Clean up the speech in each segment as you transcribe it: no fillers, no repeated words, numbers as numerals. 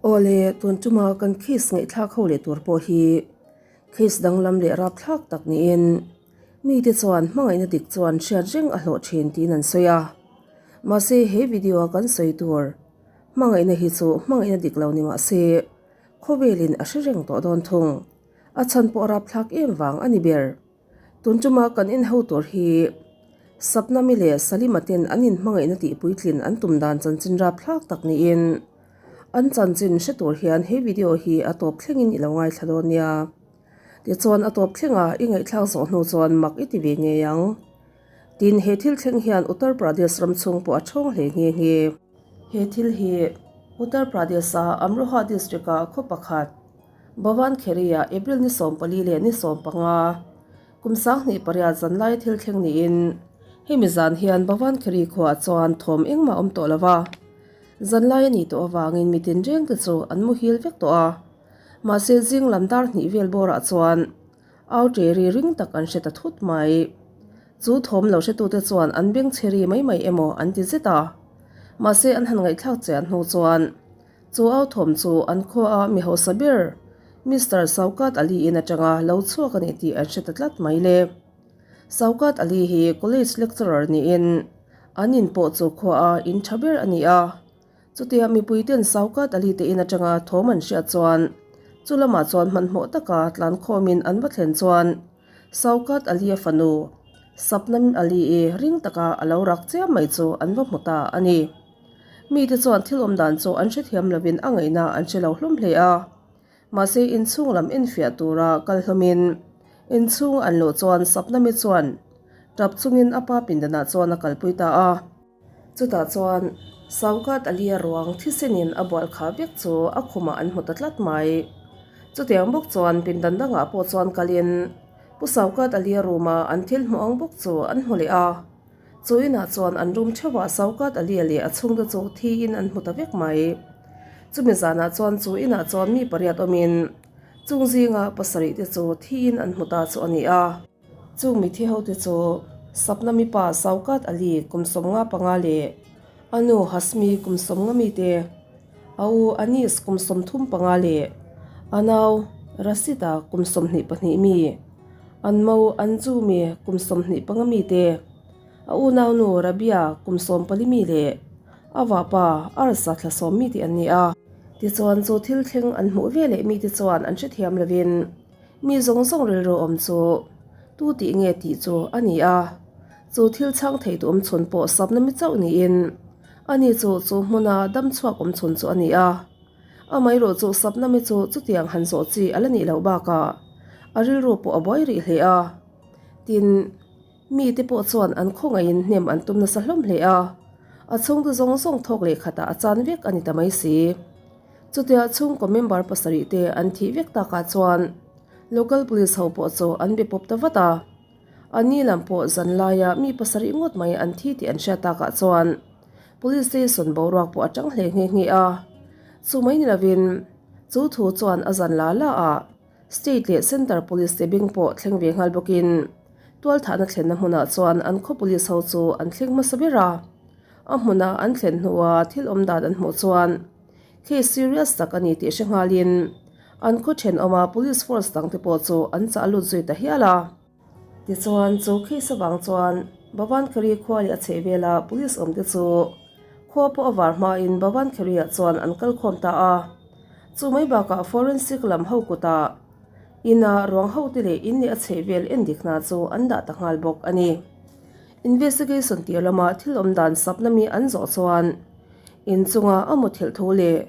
Awle, tun tuma kan case ngaihthlak ho leh tur pawh hi case danglam leh rapthlak tak niin mite chuan hmangaihna dik chuan hriat reng a hlawh thin tiin an sawi a. Mahse he video a kan sawi tur hmangaihna hi chu hmangaihna dik lo ni mahse khawvelin a hre reng tawh dawn thung. A chhan pawh rapthlak em vang a ni ber. Tun tuma kan en ho tur hi Sapnami leh Salima ten an inhmangaihna tih puitlin an tum dan chanchin rapthlak tak niin an chanchin hre tur hian he video hi a tawp thlengin i lo ngaithla dawn nia. Tichuan a tawp thlenga i ngaihthlak zawh hnu chuan mak i ti ve ngei ang. Tin, he thil thleng hian Uttar Pradesh ram chhung pawh a thawng hle nghe nghe. He thil hi Uttar Pradesh-a Amroha district-a khaw pakhat, Bhavan Kheri-ah April ni 14 leh ni 15, kum 28 zan laia thil thleng niin hemi zan hian Bhavan Kheri khuaah chuan thawm engmah awm tawh lo va. Zan lai a nih tawh avangin mi tinrengte chu an muhil vek tawh a. Mahse zing lam dar hnih vel bawrah chuan au ṭe ri ring tak an hre ta thut mai. Chu thawm lo hretute chuan an beng chhe ri mai mai emaw an ti zet a. Mahse an han ngaihthlak chian hnu chuan Chu au thawm chu an khuaah mi hausa ber Mister Shaukat Ali in atanga lo chhuak a ni tih an hre ta tlat mai le. Shaukat Ali hi college lecturer niin an in pawh chu khuaah in tha ber a ni a. Chutia mipui ten Shaukat Ali te in atanga thawm an hriat chuan chu lamah chuan hmanhmawh taka tlankhawmin an va thlen chuan Shaukat Ali a fanu Sapnam Ali i ring taka a lo rak chiam mai chu an va hmu ta a ni. Mite chuan thil awm dan chu an hrethiam lovin a ngaihna an hre lo hlawm hle a. Mahse inchhung lam enfiah tura kal hlawmin inchhung an luh chuan Sapnami chuan tap chungin a pa pindanah chuan a kalpui ta a. Chutah chuan Saukat Alia ruang thisenin a bual khah vek chu a khumah an hmu ta tlat mai. Chutiang bawk chuan pindan dangah pawh chuan kalin Pu Saukat Alia room-a an thil hmuh ang bawk chu an hmu leh a. Chu inah chuan an rum theuh a, Shaukat Ali leh a chhungte chu thiin an hmu ta vek mai. Chumi zanah chuan chu inah chuan mi pariat awmin chung zinga pasarih te chu thiin an hmu ta chu a ni a. Chung mithi hote chu Sapna mipa Shaukat Ali kum 55 leh a nu Hasmi kum 50 mite, a u Anis kum 35 leh a nau Rashid-a kum 22 mi. An mo Anju mi kum 25 mi te, a unaunu Rabia kum 14 mi leh a vapa Arsa thla sawm mi te an ni a. Tichuan chu thil thleng an hmuh ve leh mite chuan an hrethiam lovin mi zawng zawng rilru awm chu tu tih nge tih chu a ni a. Chu thil chhang thei tu awmchhun pawh sapna mi chauh niin ani chu chu hmuna dam chhuak awmchhun chu a ni a. Amaherawh chu Sapnami chu chutiang han zawh chi a la nih loh bakah a rilru pawh a buai rih hle a. Tin, mite pawh chuan an khawngaihin hnem an tum nasa hlawm hle a, a chhungte zawng zawng thawk leh khatah a chan vek a ni ta mai si. Chutia chhungkaw member pasarih te an thih vek takah chuan local police ho pawh chu an be pawp ta vat a. Anni lam pawh zan laia mi pasarih ngawt mai an thi tih an hriat takah chuan Police station boruak pawh a tang hle nghe nghe a. Chu mai ni lovin chu thu chuan a zan la la a, State leh Centre Police te beng pawh thleng ve nghal bawkin tualthahna thlenna hmunah chuan an khaw police ho chu an thleng hmasa ber a. A hmuna an thlen hnua thil awm dan an hmuh chuan case serious tak a ni tih hre nghalin an khaw thenawma police force dangte pawh chu an chah lut zui ta hial a. Tichuan, chu case avang chuan Bhavankheri khua leh a chhehvela police awmte chu khua pawh a var hmain Bhavankheri-ah chuan an kal khawm ta a. Chu mai bakah forensic lam ho kutah ina ruang hote leh in leh a chhehvel endik hna chu an dah ta nghal bawk a ni. Investigation tir lama thil awm dan sapna mi an zawh chuan in chunga a muthilh thu leh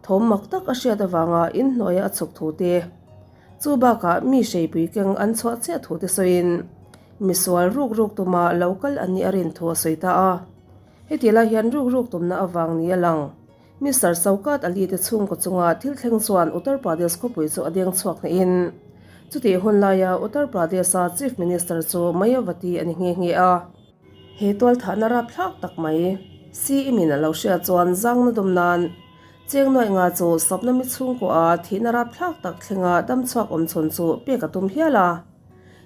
thawm mak tak a hriat avanga inhnuaia a chhuk thu te, Chu bakah mi hreipui keng an chhuah chiah thu te sawiin misual ruk ruk tuma lo kal an nih a rin thu a sawi ta a. Heti lai hian ruk ruk tumna avang ni a lang. Mister Shaukat Ali te chhungkaw chunga thil thleng chuan Uttar Pradesh khawpui chu a deng chhuak hnehin chutih hun laia Uttar Pradesh-a Chief Minister chu Mayawati a ni nghe nghe a. He tualthahna rapthlak tak mai CM in a lo hriat chuan zangna dawm nan Cheng nuaih nga chu Sapna mi chhungkaw a thihna rapthlak tak thlenga dam chhuak awm chhawn chu pek a tum hial a.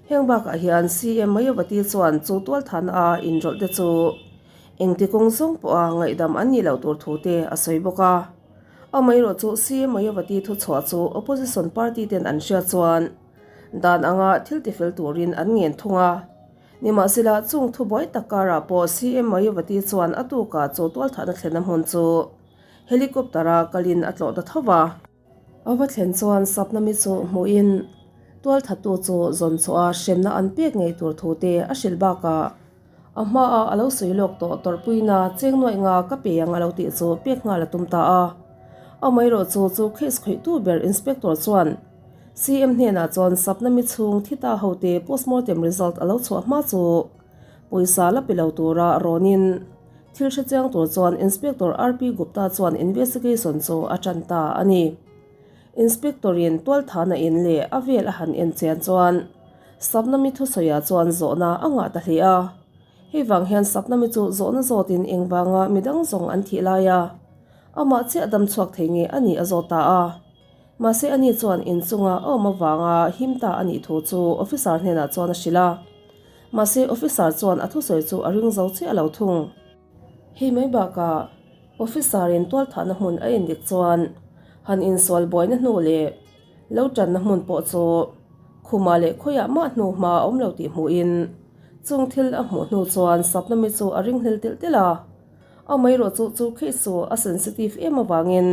Heng bakah hian CM Mayawati chuan chu tualthahna a inrawlh te chu engti kawng zawng pawha ngaihdam an nih loh tur thu te a sawi bawk a. Amaherawhchu CM Mayawati thuchhuah chu opposition party ten an hriat chuan dan anga thil tifel turin an ngen thung a. Nimahsela chung thubuai tak karah pawh CM Mayawati chuan a tukah chu tualthahna thlenna hmun chu helicopter-a kalin a tlawh ta tho va. A va thlen chuan Sapnami chu hmuhin tualthattu chu zawn chhuah a hremna an pek ngei tur thu te a hrilh bakah a hmaah a lo sawi lawk tawh tawrhpuina cheng nuaih nga ka pe ang a lo tih chu pek nghal a tum ta a. Amaherawh chu chu case khawihtu ber Inspector chuan CM hnenah chuan Sapnami chhung thi ta hote postmortem result a lo chhuah hma chu pawisa la pe lo tura rawnin Thil hre chiang tur chuan Inspector RP Gupta chuan investigation chu a tan ta a ni. Inspector-in tualthana in leh a vel a han en chian chuan Sapnami thusawiah chuan zawhna a ngah ta hle a. Hei vang hian Sapnami chu zawhna zawtin engvanga midang zawng an thih lai a, amah chiah dam chhuak thei nge a nih a zawt ta a. Mahse ani chuan inchunga a awm avanga him ta a nih thu chu officer hnenah chuan a hrilh a. Mahse officer chuan a thusawi chu a ring zo chiah lo thung. Hei mai bakah officer in tualthahna hmun a endik chuan han insual buaina hnu leh lo tanna hmun pawh chu khumah leh khawiah mah hnu hma a awm lo tih hmuhin chung thil a hmuh hnu chuan Sapnami chu a ringhlel telh telh a. Amaherawh chu chu case chu a sensitive em avangin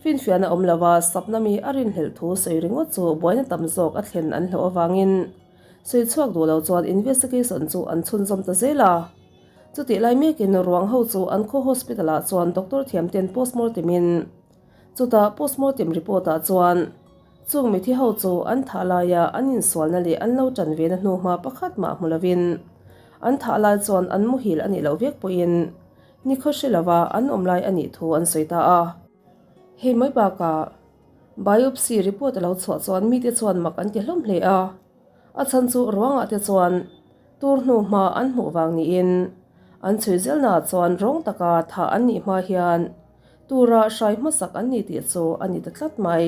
finfiahna awm lova Sapnami a rinhlelh thu sawi ringawt chu buaina tam zawk a thlen an hlauh avangin Sawi chhuak duh lo chuan investigation chu an chhunzawm ta zel a. Chutih lai mekin ruang ho chu an khaw hospital ah chuan doctor thiam ten postmortem in chutah postmortem report ah chuan chung mithi ho chu an thah laia an insualna leh an lo tan ve na hnuhma pakhat mah hmu lovin an thah lai chuan an muhil a nih loh vek pawhin nikhaw hre lova an awm lai a nih thu an sawi ta a. Hei mai bakah Biopsy report a lo chhuah chuan mite chuan mak an ti hlawm hle a, a chhan chu ruangah te chuan tur hnu hma an hmuh vang niin an chhui zelnaah chuan rawng taka thah an nih hma hian tura hrai hmasak an ni tih chu a ni ta tlat mai.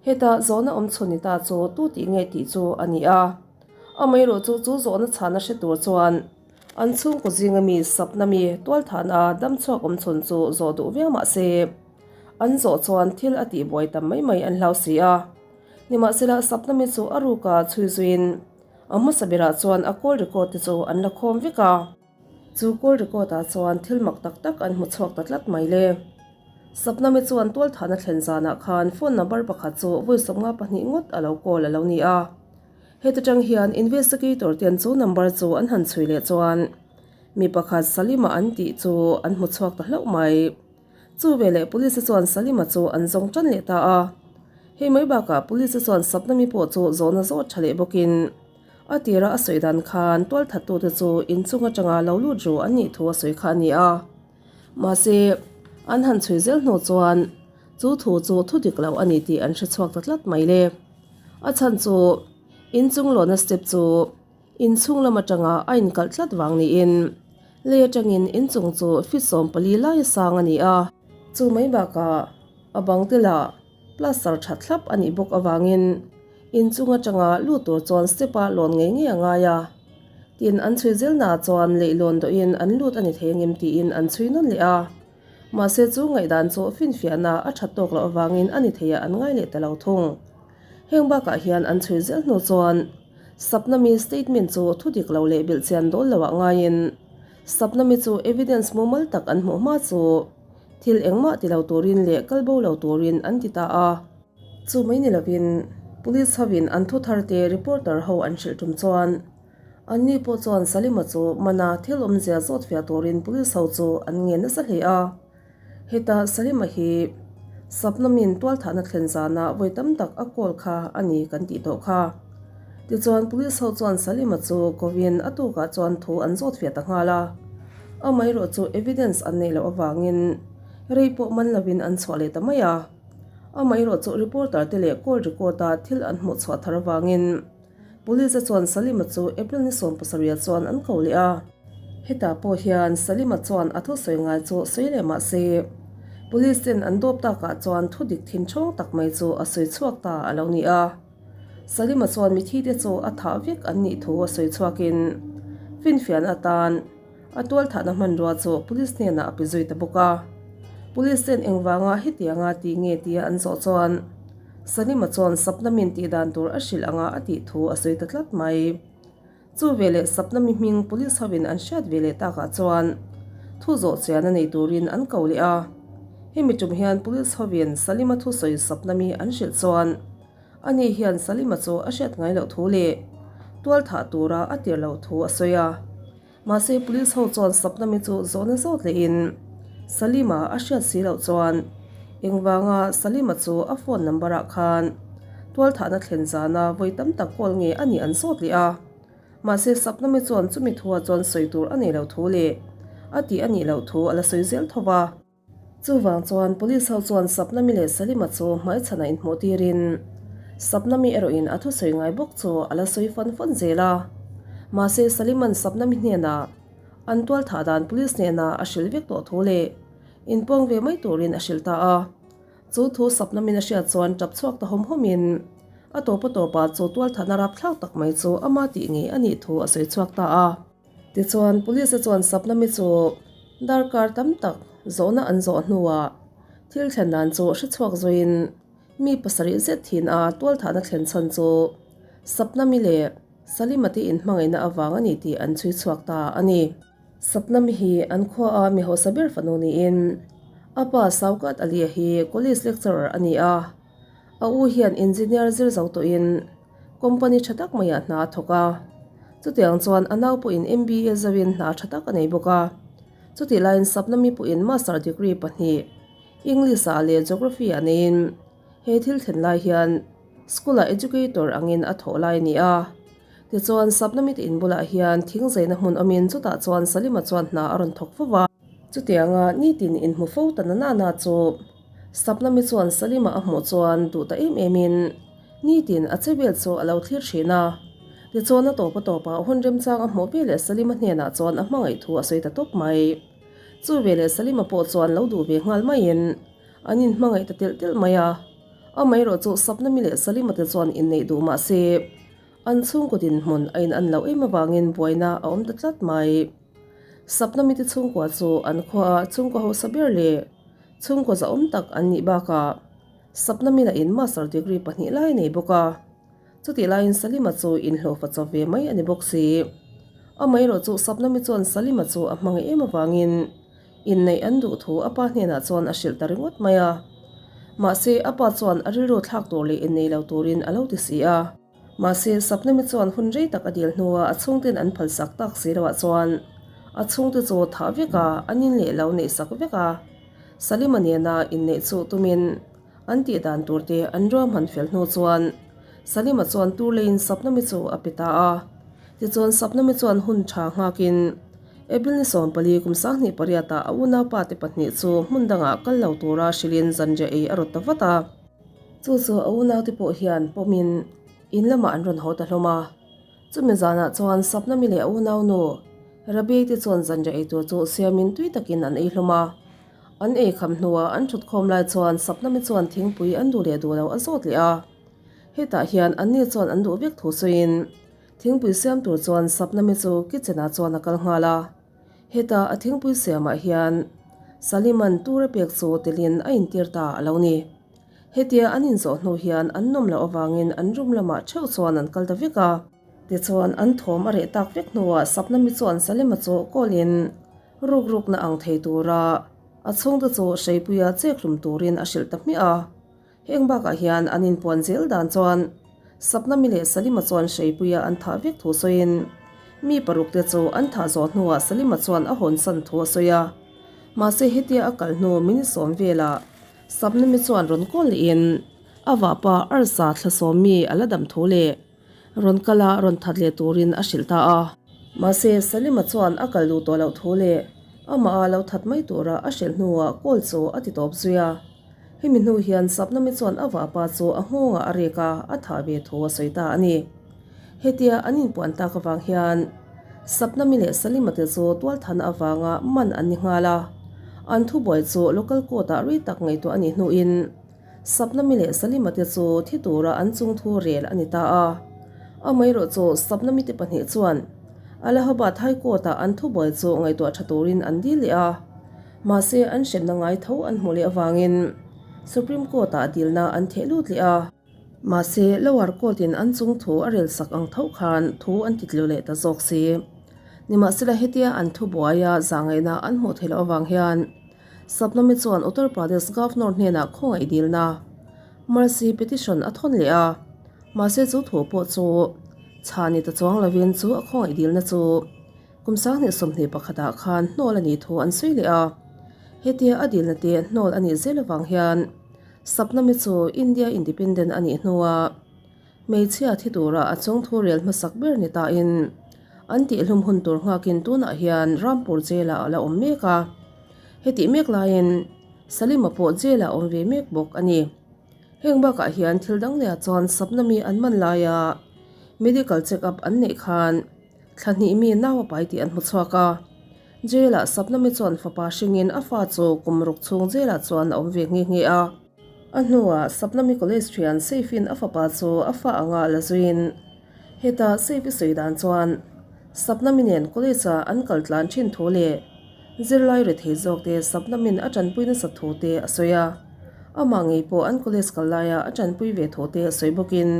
Heta zawhna awm chhun ni ta chu tu tih nge tih chu a ni a, amaherawh chu chu zawhna chhana hre tur chuan an chhungkaw zinga mi sapna mi tualthahna damchhuak awm chhun chu zawh duh viau mah se, An zawh chuan thil a tihbuai tam mai mai an hlau si a. Nimahsela Sapnami chu a ruka chhui zuiin a hmasa berah chuan a call record te chu an la khawm vek a. Chu call record ah chuan thil mak tak tak an hmu chhuak ta tlat mai le. Sapnami chuan tualthahna thlen zanah khan phone number pakhat chu vawi 52 ngawt a lo call a lo ni a. Heti tang hian investigator ten chu number chu an han chhui leh chuan mi pakhat Salima an tih chu an hmu chhuak ta hlauh mai. Chu veleh Police chuan Salima chu an zawng tan leh ta a. Hei mai bakah Police chuan Sapnami pawh chu zawhna zawt tha leh bawkin a tira a sawi dan khan tualthattute chu inchung atanga lo lut ru an nih thu a sawi kha a ni a. Mahse, an han chhui zel hnu chuan chu thu chu thu dik lo a ni tih an hre chhuak ta tlat mai le. A chhan chu inchung lawhna step chu Inchhung lam atanga a inkalh tlat vang niin lei atangin inchung chu feet 14 lai a sang a ni a. Chu mai bakah a bang te lah plaster tha thlap a nih bawk avangin inchung atanga lut tur chuan step ah lawn ngei ngei a ngai a. Tin, an chhui zelnaah chuan leihlawn dawhin an lut a ni thei angem tiin an chhui nawn leh a. Mahse chu ngaihdan chu finfiahna a that tawk loh avangin a ni theiah an ngai leh ta lo thung. Heng bakah hian an chhui zel hnu chuan Sapnami statement chu thu dik lo leh bilhchian dawl loah ngaiin Sapnami chu evidence mumal tak an hmuh hma chu thil engmah ti lo turin leh kal bo lo turin an ti ta a. Chu mai ni lovin Police hovin an thu tharte reporter ho an hrilh tum chuan anni pawh chuan Salima chu mana thil awmzia zawt fiah turin Police ho chu an ngen nasa hle a. Heta Salima hi Sapnamin tualthahna thlen zana vawi tam tak a call kha a ni kan tih tawh kha. Tichuan Police ho chuan Salima chu kovin a tukah chuan thu an zawt fiah ta nghal a. Amaherawh chu evidence an neih loh avangin rei pawh man lovin an chhuah leh ta mai a. Amaherawh chu reporter te leh call record a thil an hmuh chhuah thar avangin Police chuan Salima chu April ni 17 chuan an ko leh a. Hetah pawh hian Salima chuan a thusawi ngai chu sawi leh mah se, Police ten an dawp takah chuan thu dik thin thawng tak mai chu a sawi chhuak ta a lo ni a. Salima chuan mithi te chu a thah vek an nih thu a sawi chhuakin finfiahna atan a tualthahna hmanrua chu Police hnenah a pe zui ta bawk a. Police ten engvanga hetianga ti nge tia an zawh chuan Salima chuan Sapnamin tih dan tur a hrilh anga a tih thu a sawi ta tlat mai. Chu veleh Sapnami hming police hovin an hriat ve leh takah chuan thu zawh chian a nei turin an ko leh a. Hemi tum hian police hovin Salima thusawi Sapnami an hrilh chuan ani hian Salima chu a hriat ngai loh thu leh tual thah tura a tir loh thu a sawi a. Mahse police ho chuan Sapnami chu zawhna zawt lehin Salima a hriat si loh chuan engvanga Salima chu a phone number ah khan tual thahna thlen zana vawi tam tak call nge a nih an zawt leh a. Mahse Sapnami chuan chumi thu ah chuan sawi tur a nei loh thu leh a tih a nih loh thu a la sawi zel tho va. Chuvang chuan Police ho chuan Sapnami leh Salima chu hmaichhanah inhmuh tirin Sapnami erawhin a thusawi ngai bawk chu a la sawi fan fan zel a. Mahse Salima'n Sapnami hnenah an tual thah dan Police hnenah a hrilh vek tawh thu leh inpawng ve mai turin a hrilh ta a. Chu thu Sapnamin a hriat chuan tap chhuak ta hawm hawmin a tawp a tawpah chu tual thahna rapthlak tak mai chu ama tih ngei a nih thu a sawi chhuak ta a. Tichuan, Police-a chuan Sapnami chu darkar tam tak zawhna an zawh hnuah thil thlen dan chu hre chhuak zuiin mi pasarih zet thin a tualthahna thlen chhan chu Sapnami leh Salima te inhmangaihna avang a ni tih an chhui chhuak ta a ni. Sapnami hi an khuaa mi hausa ber fanu niin a pa Saukat Ali-a hi college lecturer a ni a, a u hian engineer zir zo tawhin Company tha tak maiah hna a thawk a, chutiang chuan a nau pawhin MBA zoin hna tha tak a nei bawk a. Chutih laiin Sapnami pawhin Master degree pahnih English ah leh Geography ah neiin he thil thlen lai hian school ah educator angin a thawh lai a ni a. Tichuan Sapnami te in bulah hian thing zeina hmun awmin chutah chuan Salima chuan hna a rawn thawk fo va. Chutianga nitin inhmu fo ta na na na chu Sapnami chuan Salima a hmuh chuan duh ta em emin Nitin a che vel chu a lo thlir thin a. Tichuan a tawp a tawpah hun remchang a hmuh veleh Salima hnenah chuan a hmangaih thu a sawi ta tawp mai. Chu veleh Salima pawh chuan lo duh ve nghal maiin an inhmangaih ta telh telh mai a. Amaherawh chu Sapnami leh Salima te chuan inneih duh mah se an chhungkaw dinhmun a in an loh em avangin buaina a awm ta tlat mai. Sapnami te chhungkua chu an khuaah chhungkaw hausa ber leh chhungkaw zahawm tak an nih bakah Sapnami lahin Master degree pahnih lai a nei bawk a, chutih laiin Salima chu inhlawhfa chawp ve mai a ni bawk si. Amaherawh chu Sapnami chuan Salima chu a hmangaih em avangin inneih an duh thu a pa hnenah chuan a hrilh ta ringawt mai a. Mahse, a pa chuan a rilru thlak tur leh innei lo turin a lo ti si a. Mahse, Sapnami chuan hun rei tak a dil hnuah a chhungten an phalsak tak si loah chuan a chhungte chu thah vek a, an in leh lo neihsak vek a. Salima nena inneih chu tumin an tih dan tur te an ruahman fel hnu chuan Salima chuan tur leiin Sapnami chu a pe ta a. Tichuan Sapnami chuan hun tha nghakin April ni 14 kum 28 ah a unaupa te pahnih chu hmun dangah kal lo tura hrilhin zanriah ei a rawt ta vat a. Chu chu a unaute pawh hian pawmin in lamah an rawn haw ta hlawm a. Chumi zanah chuan Sapnami leh a unaunu Rabiei te chuan zanriah ei tur chu siamin tui takin an ei hlawm a. An ei kham hnuah an thutkhawm lai chuan Sapnami chuan thingpui an duh leh duh lo a zawt leh a. Hetah hian anni chuan an duh vek thu sawiin thingpui siam tur chuan Sapnami chu kitchen ah chuan a kal nghal a. Heta a thingpui siamah hian Saliman tur a pek chu telin a intir ta a lo ni. Hetia an inzawh hnu hian an nawm loh avangin an room lamah theuh chuan an kal ta vek a. Tichuan an thawm a reh tak vek hnuah Sapnami chuan Salima chu call-in ruk rukna ang thei tura a chhungte chu Hreipuia chek hlum turin a hrilh ta hmiah a. Heng bakah hian an inpuan zel dan chuan Sapnami leh Salima chuan Hreipuia an thah vek thu sawiin mi paruk te chu an thah zawh hnuah Salima chuan a hawnsan thu a sawi a. Mahse hetia a kal hnu minute sawm velah Sapnami chuan rawn kawl lehin a vahpa arsa thla sawm mi a la dam thu leh rawn kal a rawn that leh turin a hrilh ta a. Mahse Salima chuan a kal duh tawh loh thu leh amah a lo that mai tura a hrilh hnuah kawl chu a ti tawp zui a. Hemi hnu hian Sapnami chuan a vahpa chu a nghawngah a rek a, a thah ve thu a sawi ta a ni. Hetia an inpuan tak avang hian Sapnami leh Salima te chu tualthana avanga man an ni nghal a, an thubuai chu local court ah rei tak ngaihtuah a nih hnuin Sapnami leh Salima te chu thi tura an chungthu rel a ni ta a. Amaherawh chu Sapnami te pahnih chuan Allahabad High Court ah an thubuai chu ngaihtuah tha turin an dil leh a. Mahse, an hremna ngai tho an hmuh leh avangin Supreme Court-ah dilna an theh lut leh a. Mahse, Lower Court-in an chung thu a rel sak ang tho khan thu an ti tlu leh ta zawk si. Nimahsela hetia an thu buaia zahngaihna an hmuh theih loh avang hian Sapnami chuan Uttar Pradesh Governor hnenah khawngaih dilna Mercy Petition a thawn leh a. Mahse chu thu pawh chu chhah ni ta chuang lovin chu a khawngaih dilna chu kum 2021 ah khan hnawl a nih thu an sawi leh a. Hetia a dilna te hnawl a nih zel avang hian Sapnami chu India Independent a nih hnua hmeichhia thi tura a chung thu rel hmasak ber ni tain an tihhlum hun tur nghakin tunah hian Rampur jail ah a la awm mek a. Hetih mek laiin Salima pawh jail ah a awm ve mek bawk a ni. Heng bakah hian thil dang lehah chuan Sapnami an man laia medical check up an neih khan thla hnih mi nau a pai tih an hmu chhuak a. Jail ah Sapnami chuan fapa hringin a fa chu kum ruk chhung jail ah chuan a awm ve nghe nghe a. A hnuah Sapnami college thian Safe-in a fapa chu a fa anga la zuiin heta Safe-i sawi dan chuan Sapnami nen college ah an kal tlan thin thu leh Zirlai rethei zawk te Sapnamin a tanpui nasat thu te a sawi a, amah ngei pawh an college kal laia a tanpui ve thu te a sawi bawkin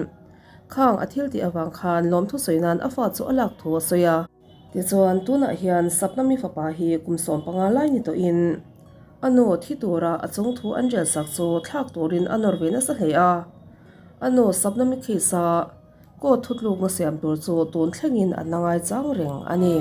khang a thil tih avang khan lawmthu sawi nan a fa chu a lak thu a sawi a. Tichuan tunah hian Sapnami fapa hi kum 15 lai ni tawhin a nu thi tura a chung thu an rel sak chu thlak turin a nawr ve nasa hle a, a nu Sapnami case a court thutlukna siam tur chu tun thlengin an la ngaichang reng a ni.